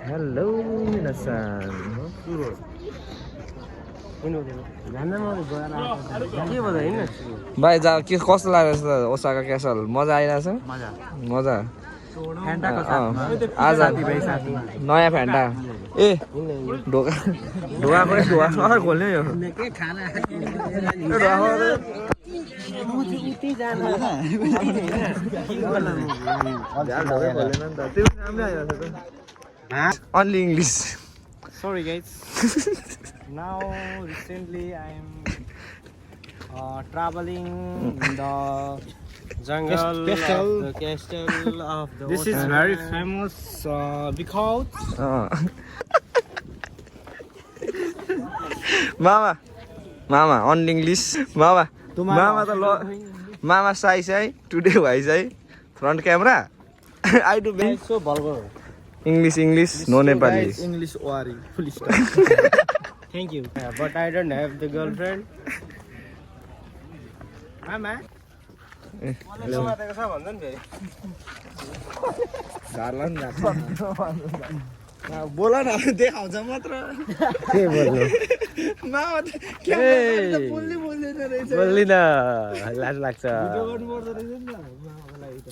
Hello मिनासान भाइ जा के कस्तो लागेको छ ओसाका क्यासल मजा आइरहेछ मजा आज नयाँ फ्यान्टा ए ढोका ढोका पनि ढोका खोल्ने यो Only English. Sorry guys. Now recently I am traveling in the jungle of the castle of the This is very famous because Mama only English. Mama the Mama sai today why sai front camera. I do best. so vulgar. English no Nepali. English wari full stop. Thank you. But I don't have the girlfriend. Mama. Hello. बोला न देखाउँछ मात्र के बोल्नु मामा त camera त बोल्दै बोल्दैन रहेछ बोल्दिन लाज लाग्छ भिडियो गर्नु पर्दो रहेछ नि त मामालाई त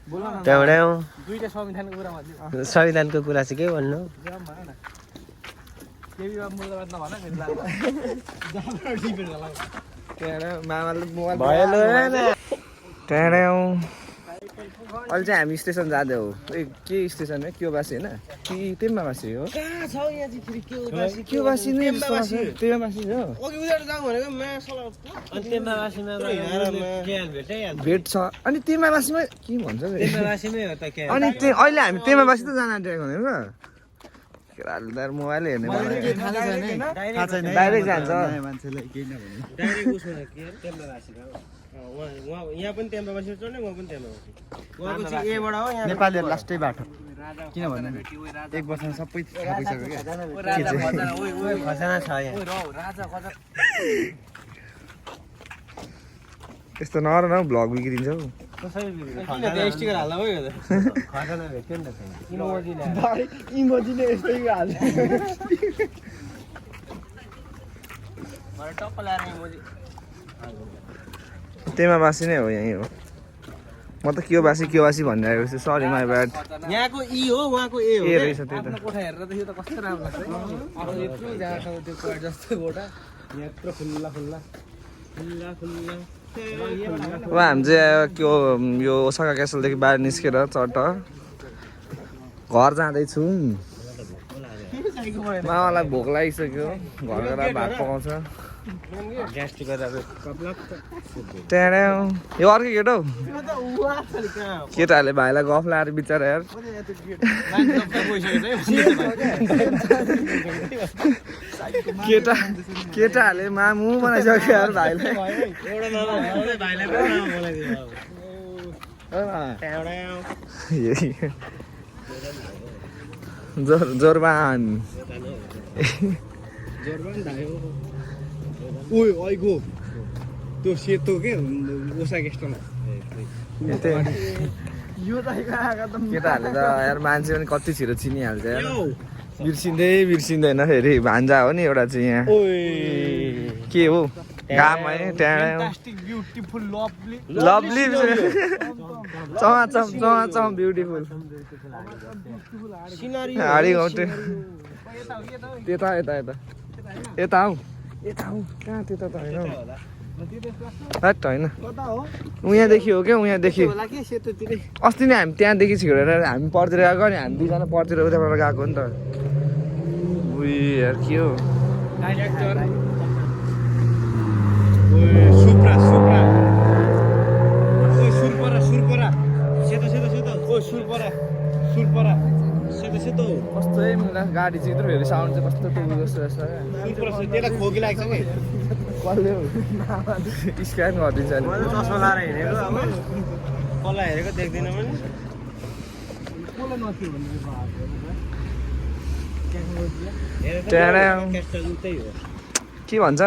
बोला न त्यहाँबाट दुईटा संविधानको कुरा भन्नु संविधानको कुरा चाहिँ के भन्नु केही मूल्यवान नभन डिपेन्ड होला मामाले मोबाइल भयो अहिले चाहिँ हामी स्टेसन जाँदै हो के स्टेसन हो क्योबासी होइन कि तेम्बाबासी हो कहाँ छ यहाँ चाहिँ फेरि क्योबासी नै तेम्बाबासी हो अघि उधार जाउँ भनेको भेट छ अनि तेम्बाबासीमा के भन्छ तेम्बाबासीमै हो त के अनि अहिले हामी तेम्बाबासी त जान आँटेको भनेको केटाले मोबाइल हेर्ने डाइरेक्ट जान्छ मान्छेलाई केही नभन्नु डाइरेक्ट उसमा के तेम्बाबासी यहाँ पनि तेम्बाबासी चढ्ने वहाँ पनि तेम्बाबासी वहाँको चाहिँ एबाट हो यहाँ नेपालीहरु लास्टै बाटो किन भन्नु एक वर्षमा सबै थाहा भइसक्यो क्या खजाना छ यहाँ यस्तो नर न भ्लग बिग्रिन्छ हौ स्टिकर हाल्दा भयो खजाना भेट्यो नि त इमोजीले यस्तै हाल्छ टप्प लाएर इमोजी तेम्बाबासी नै हो यहीँ हो म त क्योबासी भनिरहेको छु सरी माई ब्याड यहाँको ई हो वहाँको ए हो ए रहेछ त्यही त कोठा हेरेर त यो त कस्तो राम्रो लाग्छ अब यत्रो जहाँ त्यो कोठा जस्तो कोठा यत्रो खुल्ला खुल्ला खुल्ला खुल्ला अब हामी चाहिँ त्यो यो ओसाका क्यासलदेखि बाहिर निस्केर चट्ट घर जाँदैछौँ मामालाई भोक लागिसक्यो घर गएर भात पकाउँछ ग्यास्ट्रिक गरेर यो अर्कै केटो हौ केटाहरूले भाइलाई गफ लाएर बिचरा यार केटाहरूले मामु बनाइसक्यो यार भाइलाई जोरबान ओइ अइगो त्यो सेतो के ओसा गेस्टल यो त केटाहरूले त यार मान्छे पनि कति छिटो चिनिहाल्छ यार बिर्सिँदैन फेरि भान्जा हो नि एउटा चाहिँ यहाँ के हो घाम है त्यहाँ लभली चम ब्युटिफुल हाडी गाउँ त्यता हौ कहाँ त्यता त होइन हट होइन उहाँदेखि हो क्या उहाँदेखि अस्ति नै हामी त्यहाँदेखि छिरेर हामी पर्तिर गएको नि हामी दुईजना पर्तिर उताबाट गएको नि त उयो यार के हो कस्तो गाडी चाहिँ यत्रो हेरी साउन्ड चाहिँ कस्तो टुबु जस्तो रहेछ कसले स्क्यान गरिदिन्छ नि चस्मा लाएर हिँडेको अब कसलाई हेरेको देख्दिनँ पनि के भन्छ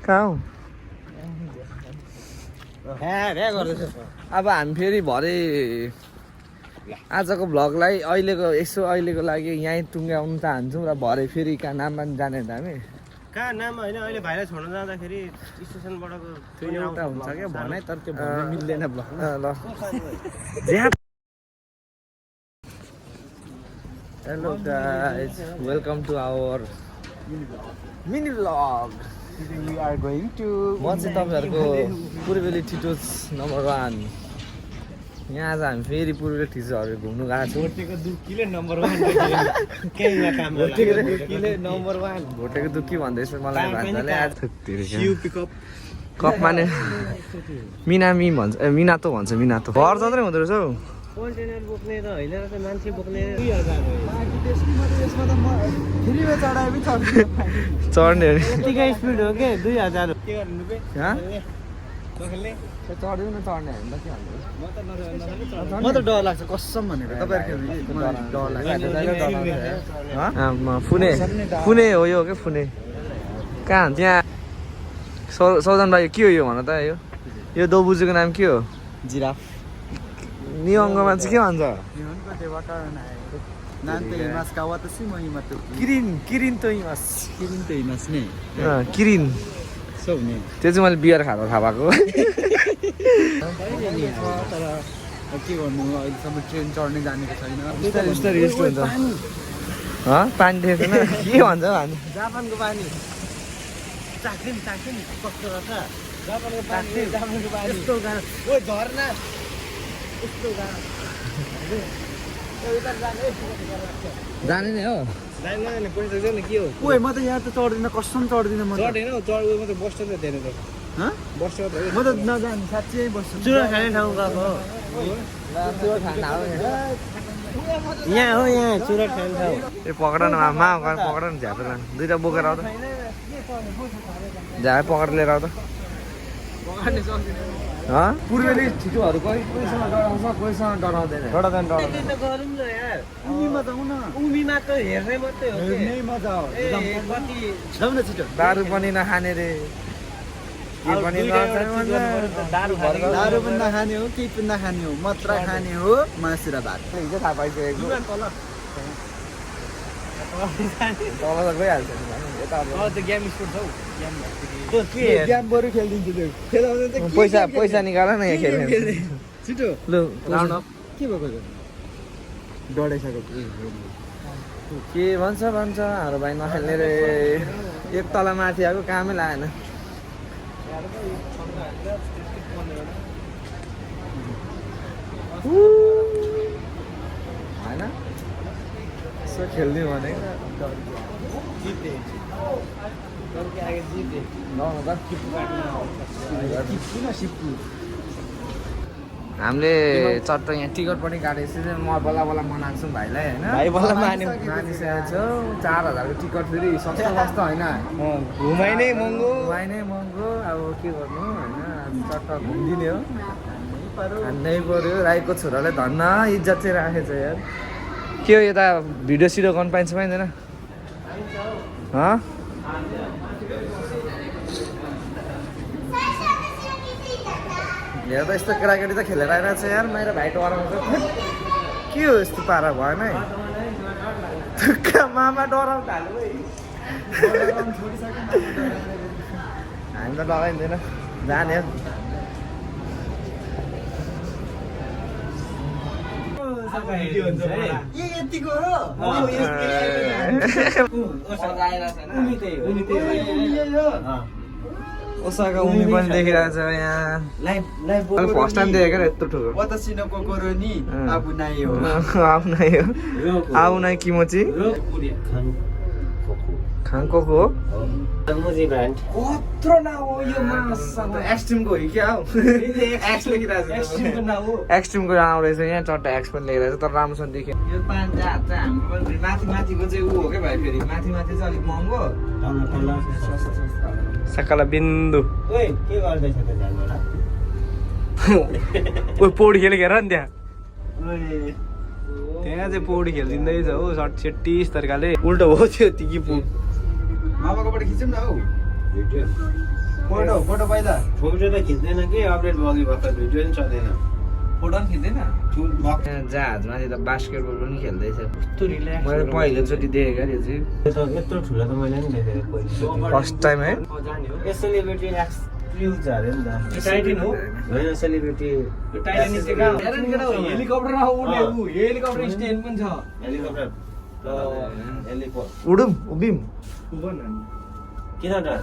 कहाँ हौ अब हामी फेरि भरे आजको भ्लगलाई अहिलेको लागि यहीँ टुङ्ग्याउनु चाहन्छौँ र भरे फेरि कहाँ नाममा जाने त हामी कहाँ नाम होइन अहिले भाइलाई छोड्न जाँदाखेरि स्टेसनबाटको त्यो एउटा हुन्छ क्या भनाइ तर त्यो भन्नु मिल्दैन भ्लग ल hello guys welcome to our mini vlog We are going to म चाहिँ तपाईँहरूको पूर्वेली टिटोस नम्बर 1 यहाँ आज हामी फेरि पूर्वेली टिटोसहरू घुम्नु गएको छौँ भोटेको दुःखीले नम्बर 1 केहीमा काम भोटेको नम्बर 1 भोटेको दुःखी भन्दैछ मलाई भान्जाले आज पिकअप कपमा नै मिनामी भन्छ मिनातो भन्छ मिनातो घर जत्रै हुँदो रहेछ हौ कन्टेनर बोक्ने त होइन र मान्छे बोक्ने 2000 यसमा त म फ्रीमा चढाए पनि चढ्ने अरे यतिकै स्पिड हो के 2000 के गर्नु बे नखेल्ने चढ्दैन चढ्ने होइन के म त डर लाग्छ कसम भनेको तपाईँहरू फुने हो यो के फुने कहाँ त्यहाँ सौजन भाइ के हो यो भन त यो दोबुजीको नाम के हो जिराफ नियङ्गमा चाहिँ के भन्छ किरिन तो हिमास किरिन त्यो चाहिँ मैले बियर खाँदा थाहा भएको के गर्नु अहिलेसम्म ट्रेन चढ्ने जानेको छैन बिस्तारै हुन्छ पानी देखेको छैन के भन्छ भन्छ जापानको पानी चाख्ने कस्तो रहेछ जापानको पानी यस्तो गाह्रो ओ झर्ना यस्तो गाह्रो जाने नै हो जाने पैसा दियो नि के हो ओए म त यहाँ त चढ्दिनँ कसम चढ्दिनँ म चढेन चढ्यो म त बस्छ त धेरै त बस्छ त म त नजाने साँच्चै बस्छु चुरा खाने ठाउँ गएको यहाँ हो यहाँ चुरा खाने ठाउँ ए पक्र न मा पक्र न झ्याप दुइटा बोकेर आउँदा झ्याप पक्रेर लिएर आउँदा पूर्वेली छिटोहरू कोहीसँग डराउँछ कोहीसँग डराउँदैन गरौँ न यार उमीमा त हुन उमीमा त हेर्ने मात्रै हो हेर्नै मजा हो कति जाऊ न छिटो दारू पनि नखाने रे के पनि दारू दारू पनि नखाने हो केही पनि नखाने हो मात्र खाने हो मासु र भात हिजो थाहा पाइसकेको तल त गइहाल्छ नि यता त्यो गेम स्पोर्ट छौ गेम बरु खेलिदिन्छु त्यो खेलाउँदा चाहिँ पैसा निकाल न यहाँ खेल्ने छिटो ल राउन्ड अप के भएको डढाइसक्यो के भन्छ हाम्रो भाइ नखेल्ने रे एक तल माथि आएको कामै लागेन होइन यसो खेल्ने भनेको हामीले चट्ट यहाँ टिकट पनि काटेको छु म बल्ल मनाएको छु भाइलाई होइन भाइ बल्ल मानिसकेको छु 4000को टिकट फेरि सस्तो होइन घुमाइ नै महँगो अब के गर्नु होइन चट्ट घुमिदिने हो हान्नै पर्यो राईको छोराले धन्न इज्जत चाहिँ राखेछ यार के हो यता भिडियो सिडियो गर्नु पाइन्छ पाइँदैन हेर त यस्तो केटाकेटी त खेलेर आइरहेको छ यार मेरो भाइ डराउँछ के हो यस्तो पारा भएन है मामा डराउनु थाल्यो हामी त डराइँदैन जाने हो ओसाका उमी पनि देखिरहेको छ यहाँ फर्स्ट टाइम देखेको क्या यत्रो ठुलो आउ नाइ किमोची खाङकोको हो कत्रो न हो यो एक्सट्रिमको हो क्या हौ एक्सट्रिमको आउँदैछ यहाँ चट्टा एक्स पनि लेखिरहेको छ तर राम्रोसँग देख्यो यो 5 हात चाहिँ हाम्रो माथिको चाहिँ ऊ हो क्या भाइ फेरि माथि चाहिँ अलिक महँगो सकला बिन्दु ओए के गर्दैछ त ओ पौडी खेलेर नि त्यहाँ चाहिँ पौडी खेलिदिँदैछ हो सेट्टिस तरिकाले उल्टो हो त्यो तिकी पु मामाकोबाट खिचौँ न हौ फोटो पहिला फोटो त खिच्दैन कि अपडेट भयो कि भर्खर भिडियो नि चल्दैन फोटो पनि खिच्दैन जहाजमाथि त बास्केटबल पनि खेल्दैछ कस्तो रिल्याक्स मैले पहिलोचोटि देखेँ क्या यो चाहिँ यत्रो ठुलो त मैले पनि देखेको फर्स्ट टाइम है यो सेलिब्रिटी क्रुज अरे नि त टाइटन हो होइन सेलिब्रिटी टाइटनिक चाहिँ कहाँ हेर नि केटा हेलिकप्टरमा उड्ने हेलिकप्टर स्ट्यान्ड पनि छ हेलिकप्टर हेलिपोर्ट उडौँ उभिम किन डर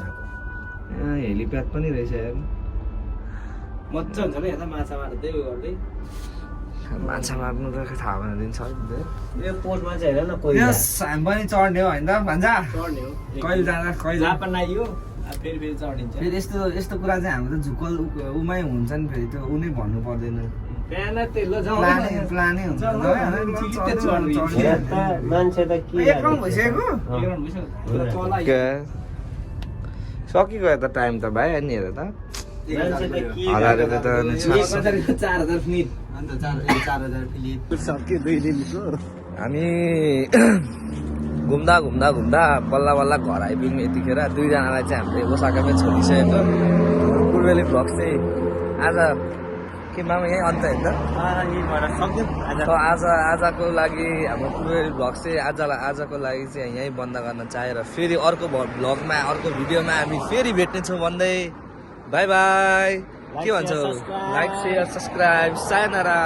हेलिप्याड पनि रहेछ यार मजा हुन्छ क्या यता माछा मार्दै गर्दै माछा मार्नु त थाहा भएन दिन छ यो पोर्टमा चाहिँ हेर न कोही हामी पनि चढ्ने हो होइन त भन्छ चढ्ने हो कहिले जाँदा कहिले जापान आइयो फेरि चढिन्छ फेरि यस्तो कुरा चाहिँ हाम्रो त झुक्कल उमै हुन्छ नि फेरि त्यो उ नै भन्नु पर्दैन बिहान तेल्लो जाउँ प्लानै हुन्छ मान्छे त के भइसकेको सकिगयो त टाइम त भाइ अनि हेर त मान्छे त के हजारको त 4000 फिट अन्त 4000 फिट सक्यो 2 दिनको हामी घुम्दा बल्ल घर आइपुग्यौँ यतिखेर दुईजनालाई चाहिँ हामीले ओसाकामै छोडिसकेको पूर्वेली भ्लग चाहिँ आज के मामा यहीँ अन्त होइन त आजको लागि हाम्रो पूर्वेली भ्लग चाहिँ आजको लागि चाहिँ यहीँ बन्द गर्न चाहेर फेरि अर्को भ्लगमा अर्को भिडियोमा हामी फेरि भेट्नेछौँ भन्दै बाई बाई के भन्छौ लाइक शेयर सब्सक्राइब सायनारा